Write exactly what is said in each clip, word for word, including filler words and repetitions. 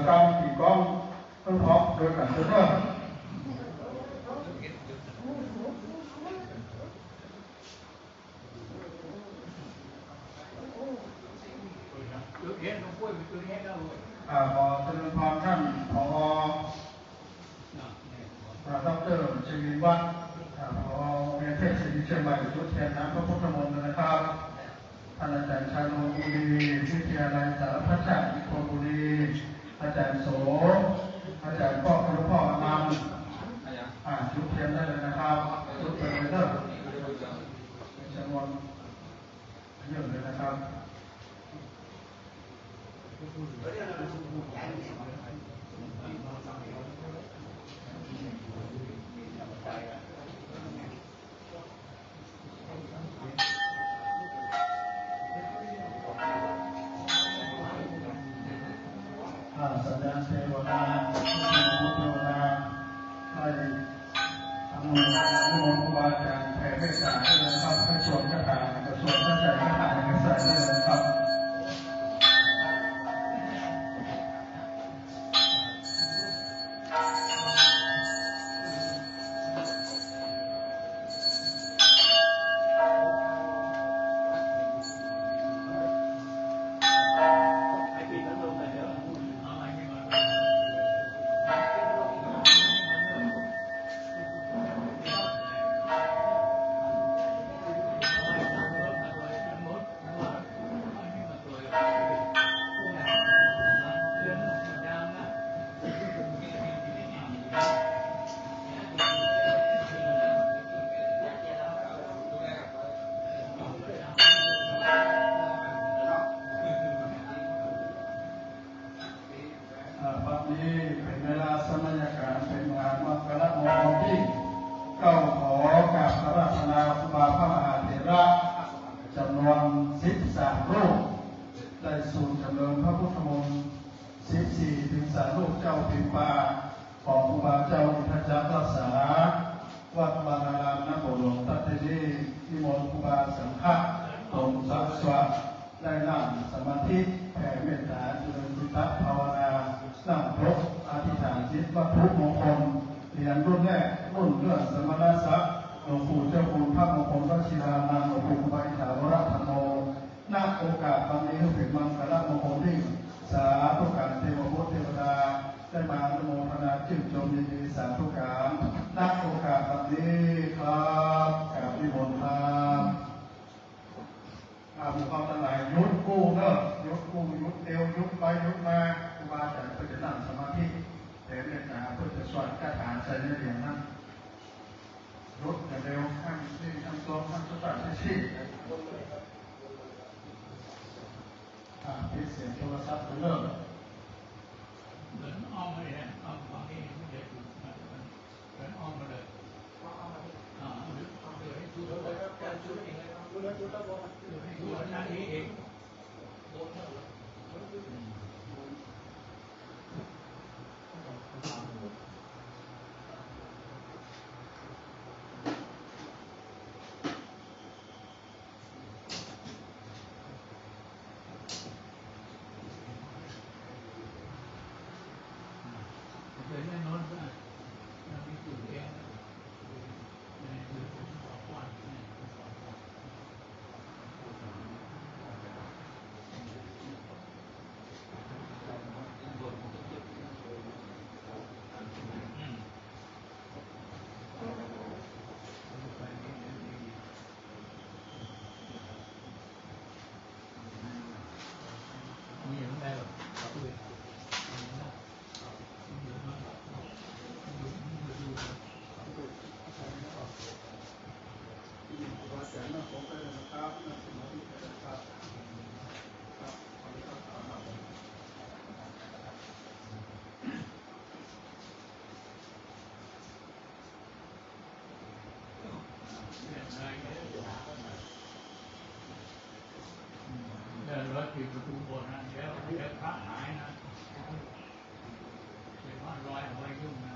กำตี๋ก๋อง ต้องพร้อมโดยกั๋นเต๊อะเน่อ อ่า ขอเจริญพรต้าน ผอ อ่า ด็อกเตอร์ ชัยวิน วัฒน์ อ่า ผอ โรงเรียนเทศศิริเชียงใหม่ จุดเตียนน้ำพระพุทธมนต์นะครับ ต้านอาจ๋ารย์ชาญ วงศ์บุรี วิทยาลัยสารพัดช่าง ธนบุรี อาจ๋ารย์โส อาจ๋ารย์ป้อ หลวงป้ออนันต์ อ่า จุดเตียนได้เลยนะครับ จุดไปเลยเน่อ จำนวนเยอะเลยนะครับ อ่า สัญญาณเทวดา เทวดา ให้อนุโมทนานิมนต์ครูบาอาจ๋ารย์แผ่เมตตาด้วยนะครับ ให้สวดคาถา จะสวดพระไตรคาถา ให้ใส่ได้เลยนะครับ อ่า บัดนี้เป๋นเวลาสมัยก๋าน เป๋นงานมังคละมงคลยิ่ง เก้าขอกราบอาราธนาครูบาพระมหาเถระจ๋ำนวนสิบสามรูป ได้สูงจ๋ำเริญพระพุทธมนต์สิบสี่ เถิงสามรูปเจ้าปิมปา ของครูบาเจ้าอินทจักรรักษา วัดวานารามนครหลวง ตั๊ดตี้นี้นิมนต์ครูบาสังฆะ ต๋งสังสวะ ได้นั่งสมาธิแผ่เมตตาเจริญจิตตภาวนา นั่งครบอธิษฐานจิตวัตถุมงคล เรียนรุ่นแรก รุ่นเรื่องสมณศักดิ์ หลวงปู่เจ้าคุณพระมงคลวชิรานันท์ หลวงปู่ครูบาอินทาวรธัมโม ณ โอกาสบัดนี้หื้อเป๋นมังคละมงคลยิ่ง สาธุก๋าน เตวบุตรเตวดา ได้มาอนุโมทนาจื้นจมยินดี สาธุก๋าน ณ โอกาสบัดนี้ครับ กราบนิมนต์ครับ อ่า หมู่เฮาตังหลายหยุดกู้เน่อ หยุดกู้ หยุดเตียว หยุดไปหยุดมา ครูบาอาจ๋ารย์เปิ้นจะนั่งสมาธิ แผ่เมตตา เปิ้นจะสวดคาถาใส่ในเหรียญนั้น หยุดอย่างเดียว ห้ามนิ่ง ห้ามโซม ห้ามสุดตาที่ที่ อ่า ปิดเสียงโทรศัพท์ไปเลย เดินอ้อมไปเลยนะ อ้อม อ้อมนี่ไม่ได้ถูกนะ เดินอ้อมไปเลย อ่า เดิน เดินให้สุด เดินให้สุด เดินให้สุด เดินให้สุด เดินให้สุด เดี๋ยวรถปิดประตูโบสถ์นะ เดี๋ยว เดี๋ยวพระหายนะ เดี๋ยวพระลอยออกไปยุ่งนะ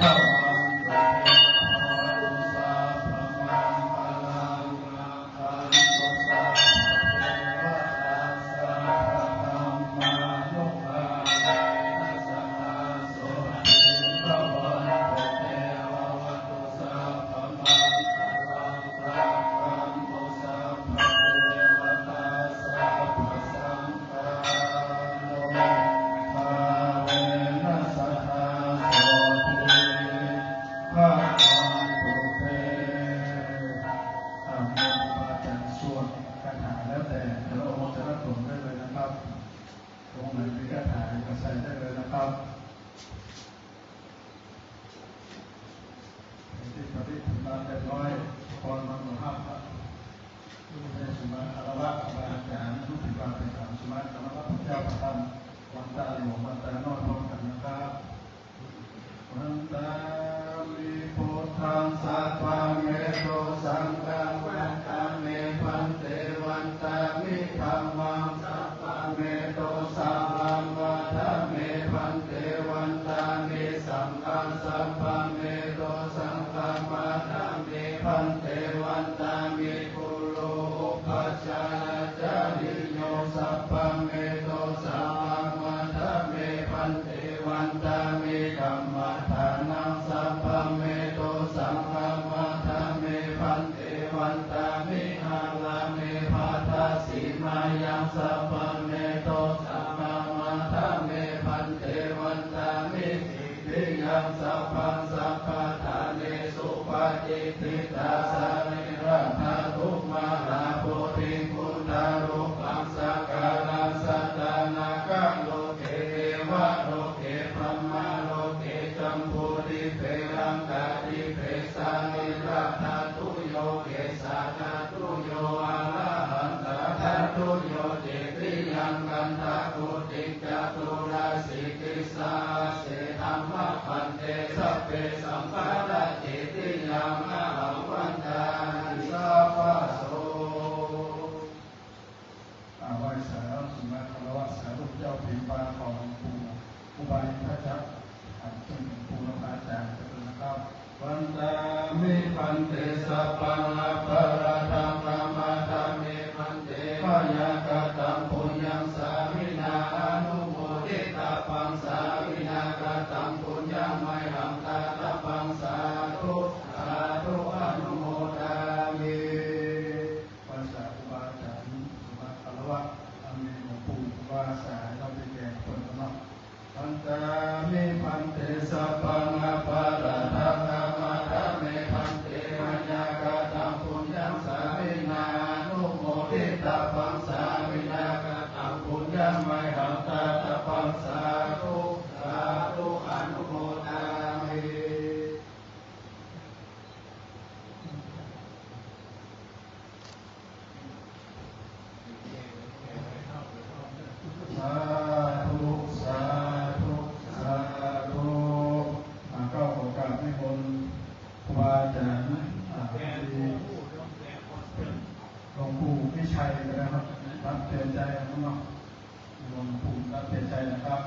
อ่า ครูบาอาจารย์สวดคาถาแล้วแต่แต่ละองค์แต่ละตนได้เลยนะครับ องค์ไหนมีคาถาก็ใส่ได้เลยนะครับ เป็นที่ประดิษฐานเรียบร้อย อุปกรณ์มาหมดห้าครับ ได้สมาคารวะครูบาอาจารย์ ลูกศิษย์วัดไปกราบสมาคารวะพระเจ้าประทัน วันตาหลวงวันตาน้อยพร้อมกันนะครับ Vandāmi buddhaṃ sabbamento saṅghaṃ, vandāmi bhante vandāmi dhammaṃ sabbamento saṅghaṃ, vandāmi bhante vandāmi saṅghaṃ, sabbamento saṅghaṃ, vandāmi bhante vandāmi guru upajjhāyācariyo, sabbamento saṅghaṃ, vandāmi bhante vandāmi dhammadānaṃ, sabbamento saṅghaṃ, vandāmi bhante vandāmi ārāme bhadasīmāyaṃ, sabbamento saṅghaṃ, vandāmi bhante vandāmi tiyaṃ sabbaṃ sabbaṭṭhānesu patiṭṭhitā, sārīradhātu mārā bodhiṃ buddharūpaṃ sakalaṃ sadā nāgaloke devaloke brahmaloke jambudīpe laṅkādīpe, sārīradhātuyo kesādhātuyo arahantādhātuyo cetiyaṃ gandhakuṭiṃ caturāsītisahassadhammakkhandhe, sabbe samvārā cetiyaṃ ahaṃ vandāmi sabbaso. อ่า ไหว้สาธุสมาคารวะสาธุเจ้าพิมพ์ปางของหลวงปู่อุบาลิกทัชชะ อ่า ซึ่งเป็นครูและพระอาจารย์กันนะครับ Vandāmi bhante sabbaṃ aparādhaṃ khamatha me bhante, mayā kataṃ puññaṃ sāminā anumoditabbaṃ, sāminā kataṃ puññaṃ mayhaṃ dātabbaṃ, sādhu sādhu anumodāmi. ไหว้สาธุครูบาอาจารย์สมาคารวะ อันมีหลวงปู่ครูบาอาจารย์เราไปแก่คนเนาะ Vandāmi bhante sabbaṃ aparādhaṃ khamatha me bhante, mayā kataṃ puññaṃ sāminā anumoditabbaṃ, sāminā kataṃ puññaṃ mayhaṃ dātabbaṃ, sādhu sādhu anumodāmi. สาธุ สาธุ สาธุ อ่า ก็ขอกราบนิมนต์ครูบาอาจารย์ อ่า ที่หลวงปู่วิชัยนะครับ รับเปลี่ยนใจนะครับเนาะ หลวงปู่รับเปลี่ยนใจนะครับ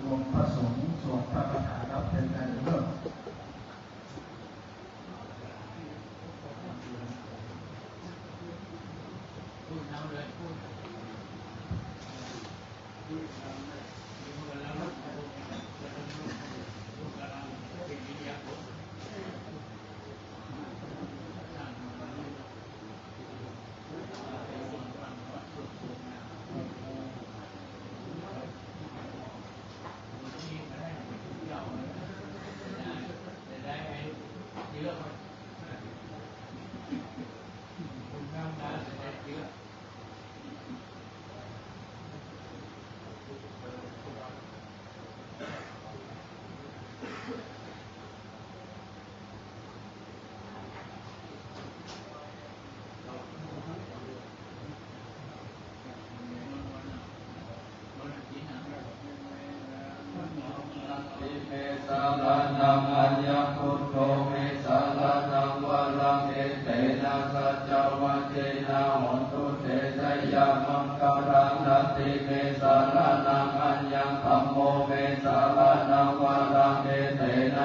รวมพระสงฆ์สวดพระคาถารับเปลี่ยนใจเรื่อง Natthi me saraṇaṃ aññaṃ, buddho me saraṇaṃ varaṃ, etena saccavajjena hontu te jayamaṅgalaṃ. Natthi me saraṇaṃ aññaṃ, dhammo me saraṇaṃ varaṃ, etena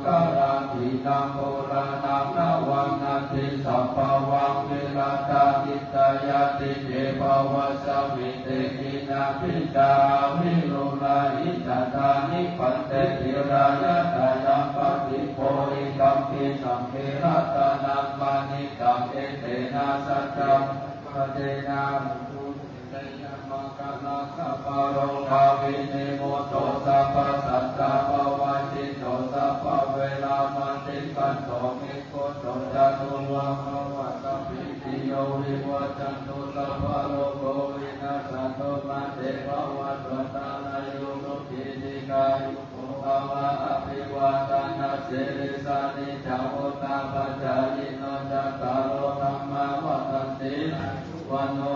Karanti naṃ purāṇaṃ navaṃ natthi sambhavaṃ, virattacittāyatike bhavasmiṃ te khīṇabījā avirūḷhā. Icchadāni bhante dhīrā ñātayaṃ pattabhāsitaṃ, idampi saṅghe ratanaṃ paṇītaṃ, etena saccavajjena hotu te jayamaṅgalaṃ. Sabbarogavinimutto sabbasantāpavajjito sabbaveramatikkanto mukkucco ca tuvā bhava. Sabbītiyo vivajjantu sabbarogo vinassatu, mā te bhavatvantarāyo sukhī dīghāyuko bhava. Abhivādanasīlissa niccaṃ vuḍḍhāpacāyino cattāro dhammā vaḍḍhanti āyu vaṇṇo